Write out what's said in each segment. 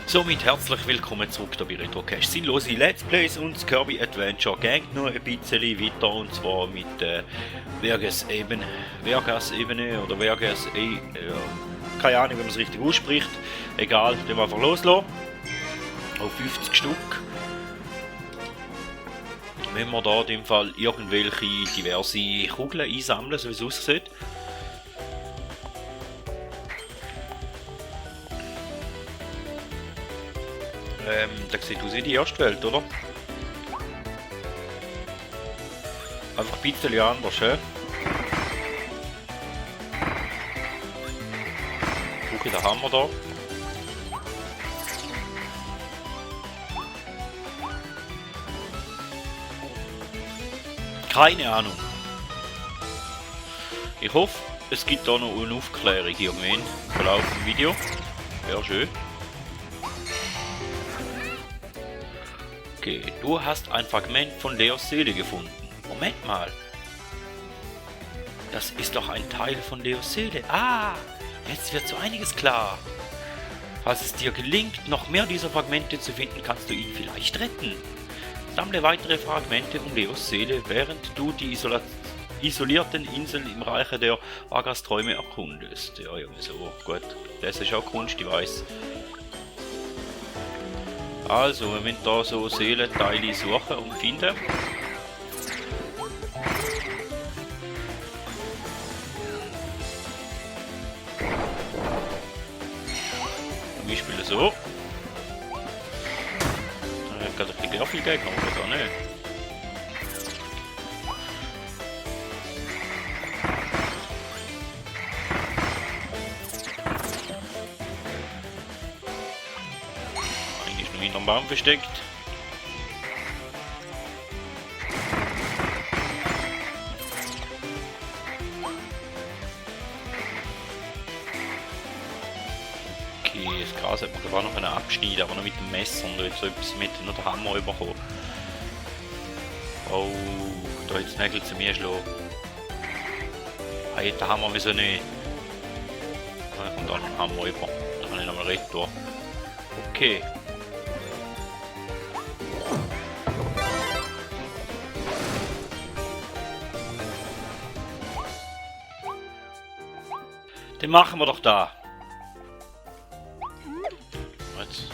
Somit herzlich willkommen zurück hier bei RetroCache. Sinnlose Let's Plays und das Kirby Adventure geht noch ein bisschen weiter, und zwar mit Vergas-Ebene oder Vergas, keine Ahnung, wie man es richtig ausspricht. Egal, den wir einfach loslassen. Auf 50 Stück. Wenn wir da in dem Fall irgendwelche diverse Kugeln einsammeln, so wie es aussieht. Das sieht aus wie die erste Welt, oder? Einfach ein bisschen anders, hä? Guck, da haben wir da. Keine Ahnung. Ich hoffe, es gibt da noch eine Aufklärung irgendwann im Verlauf des Videos. Wäre schön. Okay, du hast ein Fragment von Leos Seele gefunden. Moment mal. Das ist doch ein Teil von Leos Seele. Ah, jetzt wird so einiges klar. Falls es dir gelingt, noch mehr dieser Fragmente zu finden, kannst du ihn vielleicht retten. Sammle weitere Fragmente um Leos Seele, während du die isolierten Inseln im Reiche der Vargas-Träume erkundest. Ja, irgendwie so. Gut, das ist auch Kunst, ich weiß. Also, wir müssen da so Seelenteile suchen und finden. Zum Beispiel so. Da hat gerade ein bisschen viel Gegner, oder nicht? Hinter dem Baum versteckt. Okay, das Gras hat man gerade noch abschneiden, aber noch mit dem Messer und jetzt so etwas mit noch den Hammer überkommen. Oh, da jetzt Nägel zu mir schlagen. Ah, jetzt den Hammer wieso nicht? Da kommt auch noch ein Hammer über. Da kann ich nochmal retten. Okay. Den machen wir doch da. Jetzt.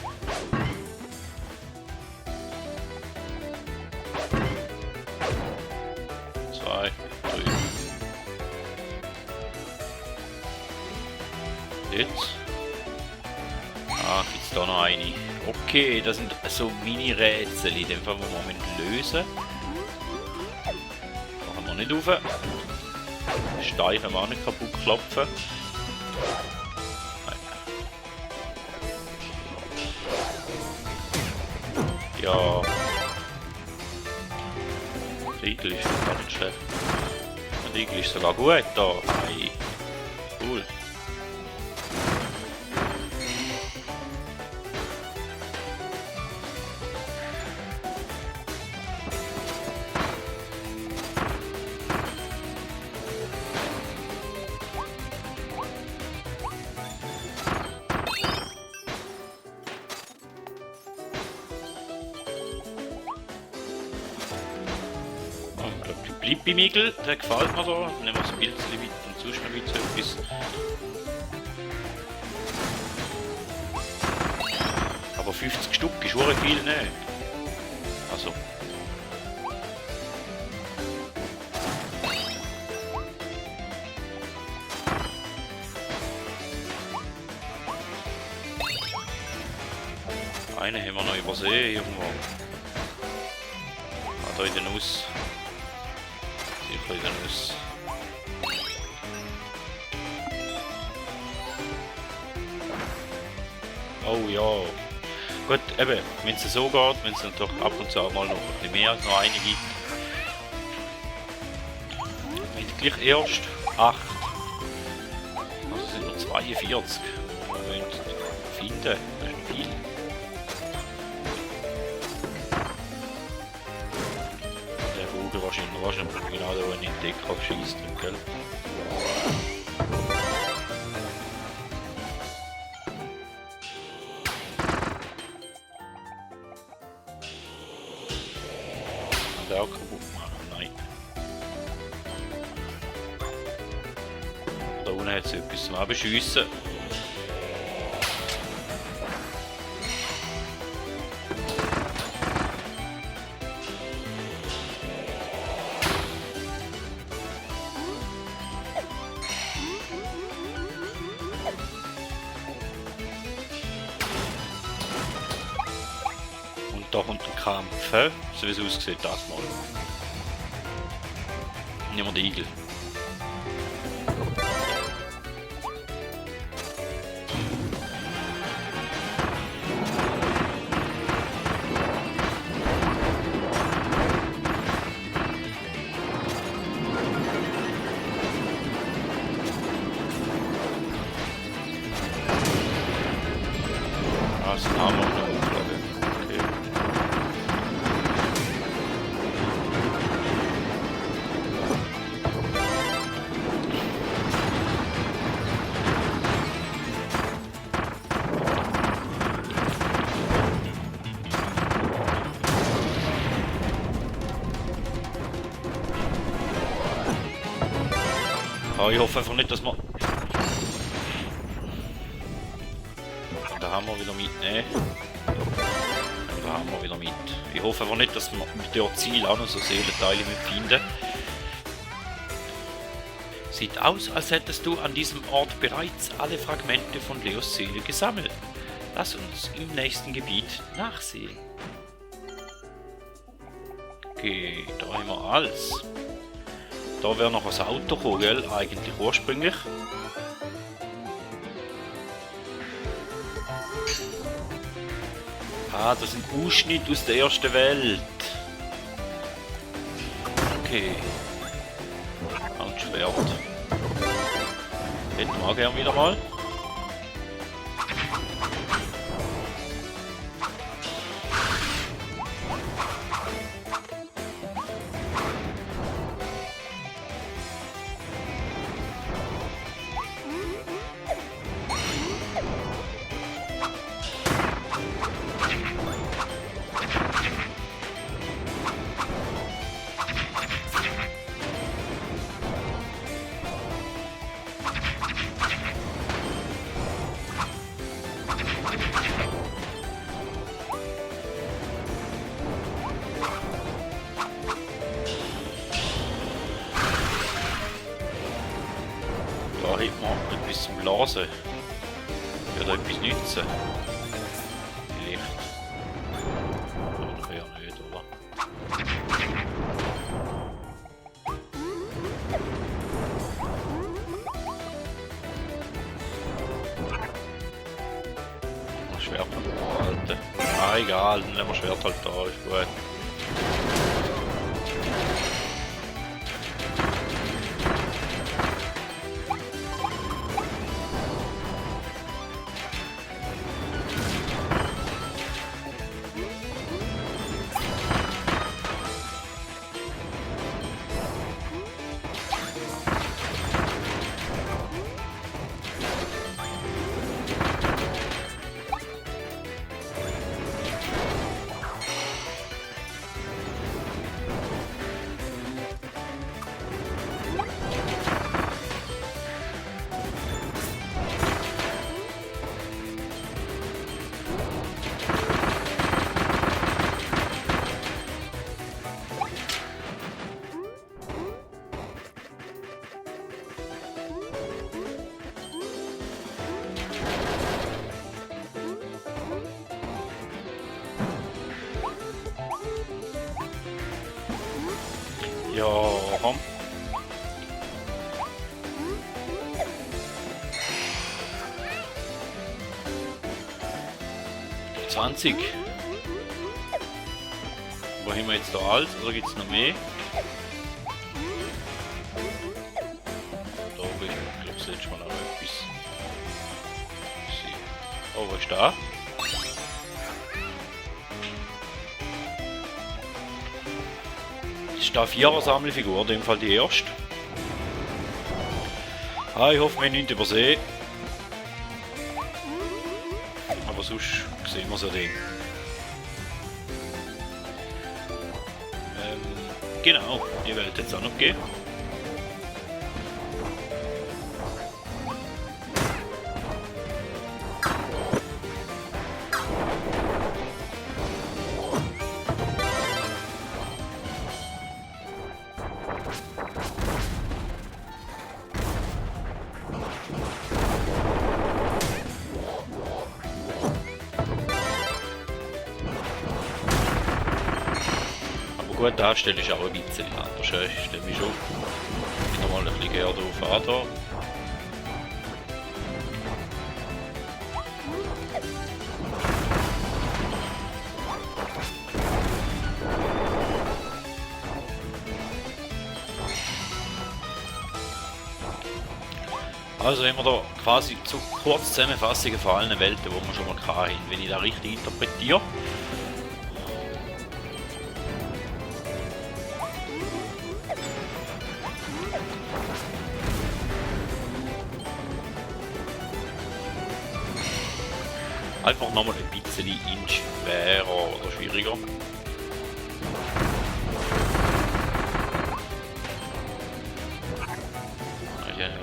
Zwei, drei. Jetzt. Ah, gibt's da noch eine. Okay, das sind so Mini-Rätsel, in dem Fall, wo wir lösen. Machen wir nicht rauf. Steine können wir auch nicht kaputt klopfen. Ja. Der Igel ist gar nicht schlecht. Der Igel ist sogar gut da. Hey. Cool. Bleibt beim Igel, der gefällt mir da. Nehmen wir das Bild mit und sonst noch so etwas. Aber 50 Stück ist schon viel, ne? Also. Eine haben wir noch übersehen irgendwo. Ah, da in der Nuss. Sicher in der Nuss. Oh ja. Gut, eben, wenn es so geht, wenn es dann doch ab und zu auch mal noch ein bisschen mehr als noch eine gibt. Wir haben gleich erst 8. Also sind noch 42. Wir wollen finden, das ist viel. Der Vogel wahrscheinlich genau da, wo ein Entdecker schießt, gell? den auch kaputt machen? Nein. Da unten hat es etwas zum Abschiessen. Da kommt ein Kampf, so wie es aussieht, das mal. Nehmen wir den Igel. Das haben wir noch aufgeladen. Okay. Ich hoffe einfach nicht, dass wir... Da haben wir wieder mitnehmen. Da haben wir wieder mit. Ich hoffe einfach nicht, dass wir mit dem Ziel auch noch so Seelenteile mitfinden. Sieht aus, als hättest du an diesem Ort bereits alle Fragmente von Leos Seele gesammelt. Lass uns im nächsten Gebiet nachsehen. Okay, da haben wir alles. Da wäre noch ein Auto gekommen, gell? Eigentlich ursprünglich. Ah, das sind Ausschnitte aus der ersten Welt. Okay. Und Schwert. Hätten wir auch gern wieder mal. Da hat man etwas zum Blasen. Wird etwas nützen. Vielleicht. Oder eher nicht, oder? Das Schwert behalten. Ah, egal, dann nehmen wir Schwert halt da, ist gut. Ja, komm. $20. Wo haben wir jetzt da alles? Oder gibt es noch mehr? Da oben, ich glaube, seht schon mal noch etwas. Oh, was ist da? Das ist da 4er Sammelfigur, in dem Fall die erste. Ah, ich hoffe, wir haben nichts übersehen. Aber sonst sehen wir so den. Genau, die Welt jetzt auch noch gehen. Gut, da stelle ich auch ein bisschen anders. Ich stelle mich schon nochmal ein bisschen eher drauf an. Da. Also haben wir da quasi zu kurz Zusammenfassungen von allen Welten, die wir schon mal hatten, wenn ich da richtig interpretiere. Einfach nochmal ein bisschen schwerer oder schwieriger.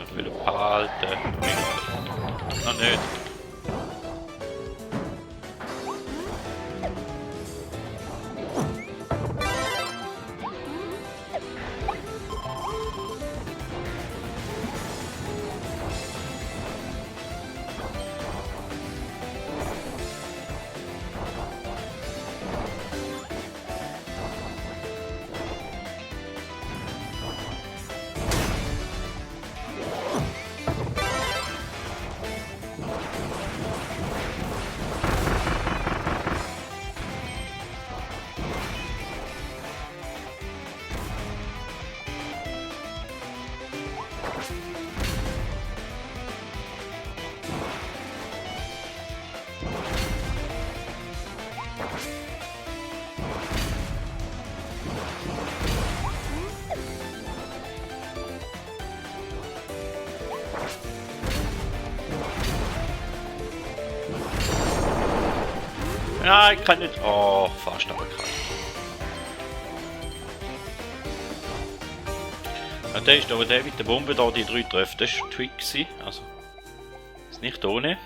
Ich will behalten. Noch nicht. Ja, ich kann nicht. Oh, fast aber gerade. Ja, der ist aber der mit der Bombe da, die 3 trifft. Das war ein Trick. Also, ist nicht ohne.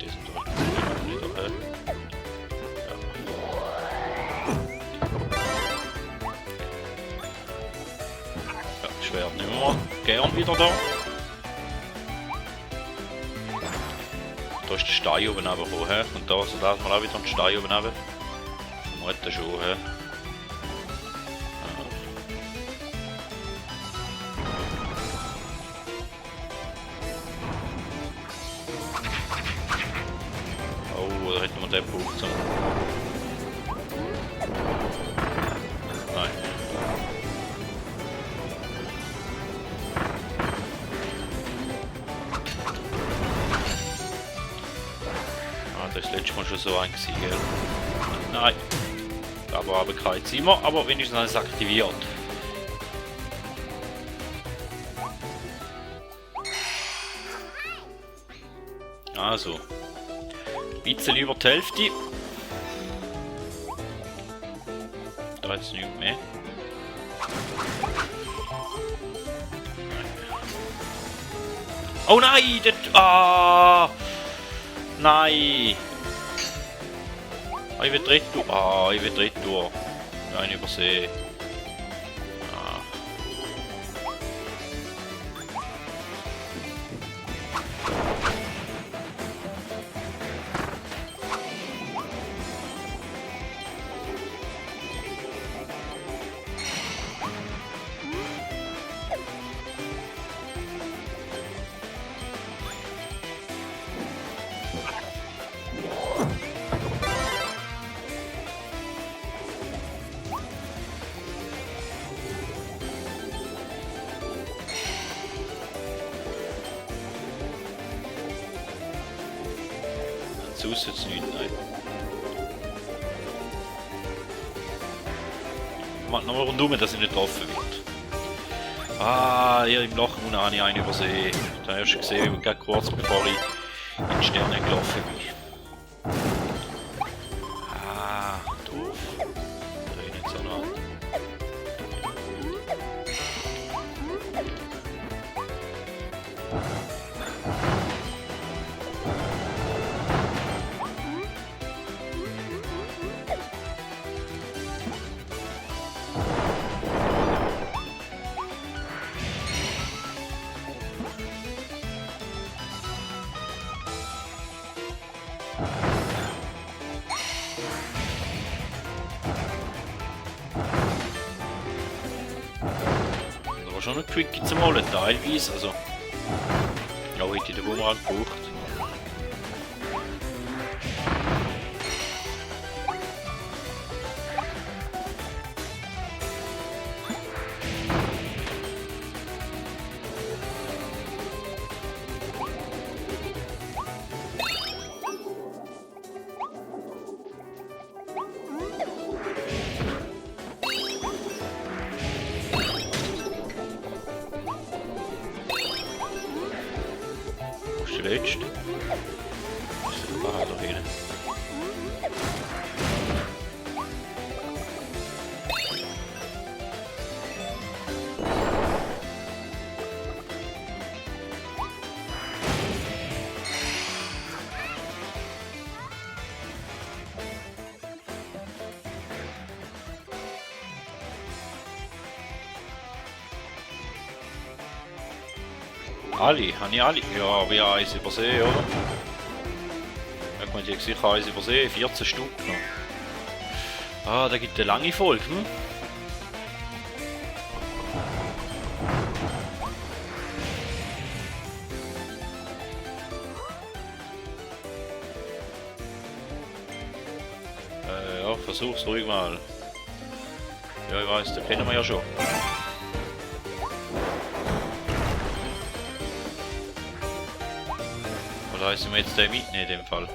Die sind doch nicht dabei. Ja, Schwert nehmen wir gern wieder da. Da ist der Stein oben runter, und da, also da hat man auch wieder einen Stein oben runter. Man hat den schon, he. Oh, da hätten wir den gebraucht zum... Nein. Das letzte Mal schon so ein gewesen, gell? Nein. Aber kein Zimmer, aber wenigstens alles aktiviert. Also. Ein bisschen über die Hälfte. Da ist nichts mehr. Oh nein! Das... Ah! Nein! Ah, ich will retour. Ah, ich will retour. Nein, übersehen. Ah. Sonst jetzt nicht, nein. Mach nochmal rundum, dass ich nicht getroffen wird. Ah, hier im Loch habe ich einen übersehen. Da hast du gesehen, gerade kurz bevor ich in die Sterne gelaufen bin. aber schon ein Quickie zum Holen, teilweise. Also, auch hätte ich den Bumerang gebraucht. Letzte. Da hinten. Alle? Habe ich alle? Ja, aber ja, eins übersehen, oder? Ja, ich meine, ich habe sicher eins übersehen, 14 Stück noch. Ah, da gibt es eine lange Folge, hm? Ja, versuch's ruhig mal. Ja, ich weiß, den kennen wir ja schon. Oder heißen wir jetzt den mitnehmen in dem Fall?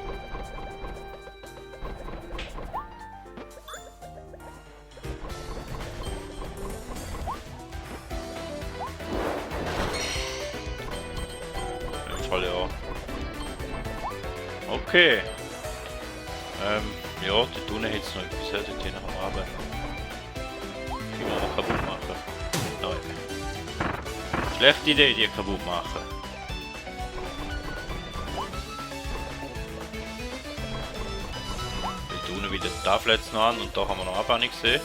In dem Fall ja. Okay. Ja, dort unten hat es noch etwas, dort hier nach dem Abend. Die wir noch kaputt machen. Nein. Schlechte Idee, die kaputt machen. Dort unten wieder die Tafel jetzt noch an und da haben wir noch auch nicht gesehen.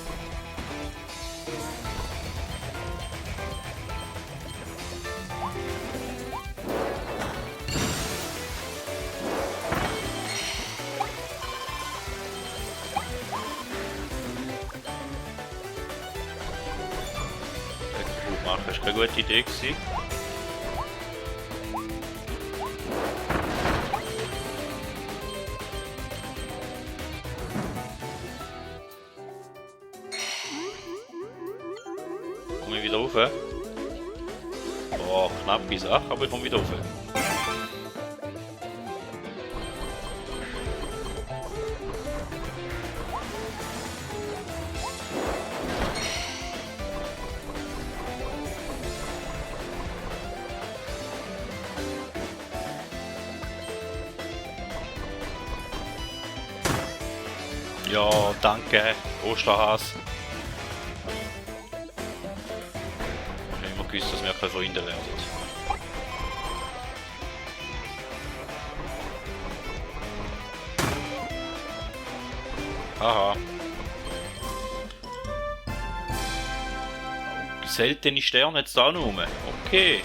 Machen, das war keine gute Idee gewesen. Komme ich wieder rauf? Boah, knappe Sache, aber ich komme wieder rauf. Ja, danke, Osterhas. Ich habe immer gewusst, dass wir keine Freunde werden. Haha. Seltene Sterne jetzt da noch rum. Okay.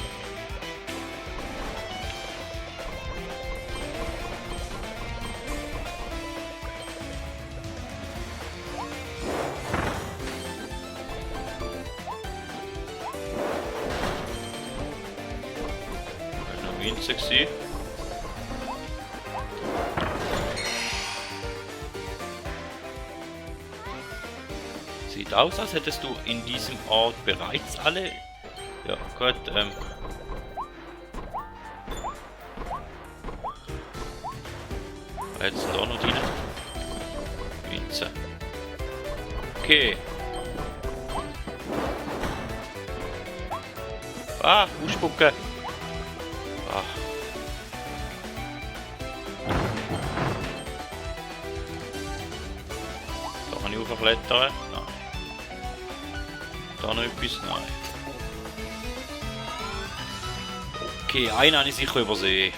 Sexy. Sieht aus, als hättest du in diesem Ort bereits alle... Ja, gut, jetzt sind da noch drin. Winze. Okay. Ah, ausspucken. Ach. Da kann ich aufblättern. Nein. Da noch etwas? Nein. Okay, einen habe ich sicher übersehen.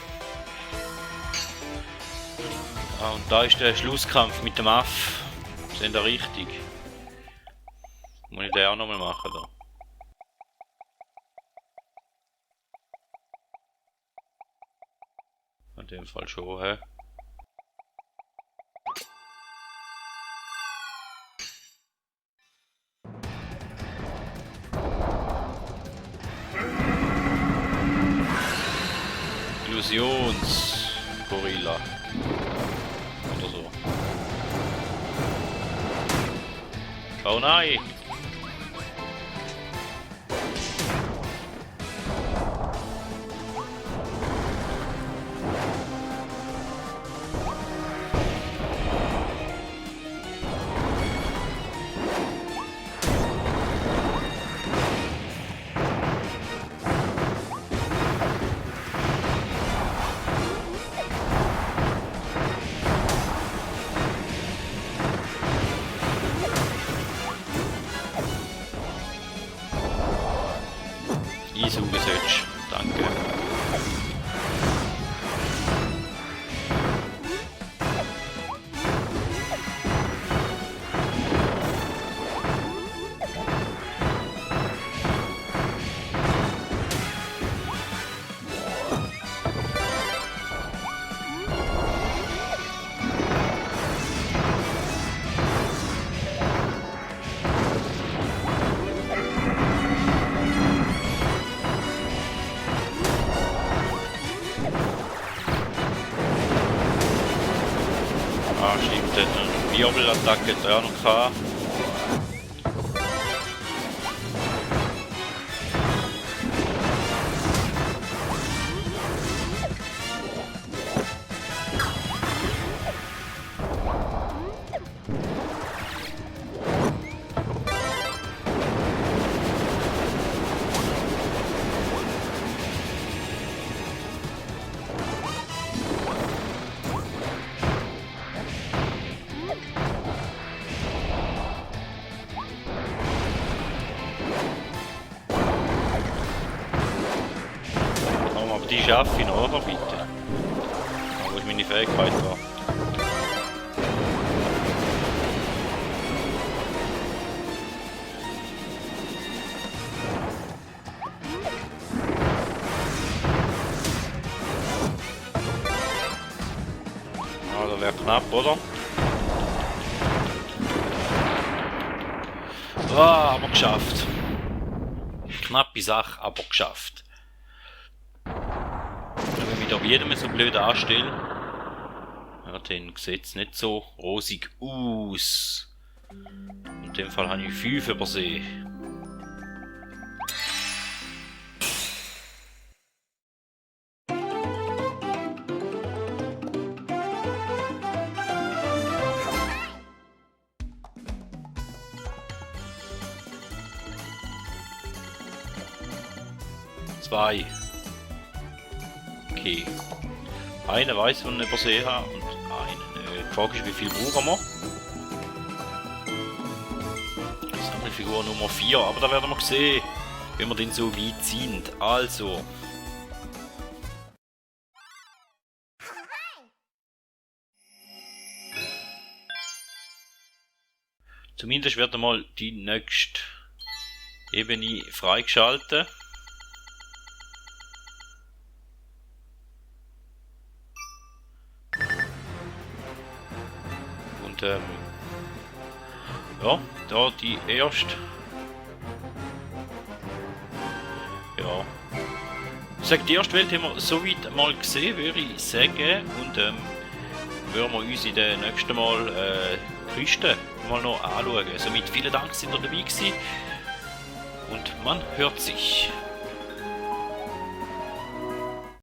Ah, und da ist der Schlusskampf mit dem Aff. Sind da richtig? Muss ich den auch nochmal machen da? In dem Fall schon, hä? Gravitationsgorilla. Oder so. Oh nein! Eis umgesetzt. Danke. Ah, stimmt, eine Wirbelattacke hat er auch noch gehabt. Aber die schaffe ich nachher bitte. Da wo ist meine Fähigkeit dran. Ja, das wäre knapp, oder? Ah, aber geschafft. Knappe Sache, aber geschafft. Wenn ich mich da bei jedem so blöd anstelle, ja, dann sieht es nicht so rosig aus. In dem Fall habe ich 5 übersehen. Zwei. Okay. Einen weiß, den ich übersehen habe und einen. Die Frage ist, wie viel brauchen wir? Sammelfigur Nummer 4, aber da werden wir sehen, wenn wir den so weit sind. Also. Zumindest wird einmal die nächste Ebene freigeschaltet. Ja, da die erste. Ja. Ich sage, die erste Welt haben wir soweit mal gesehen, würde ich sagen. Und würden wir uns in der nächsten Mal Kiste mal noch anschauen. Somit vielen Dank, dass ihr dabei gewesen. Und man hört sich.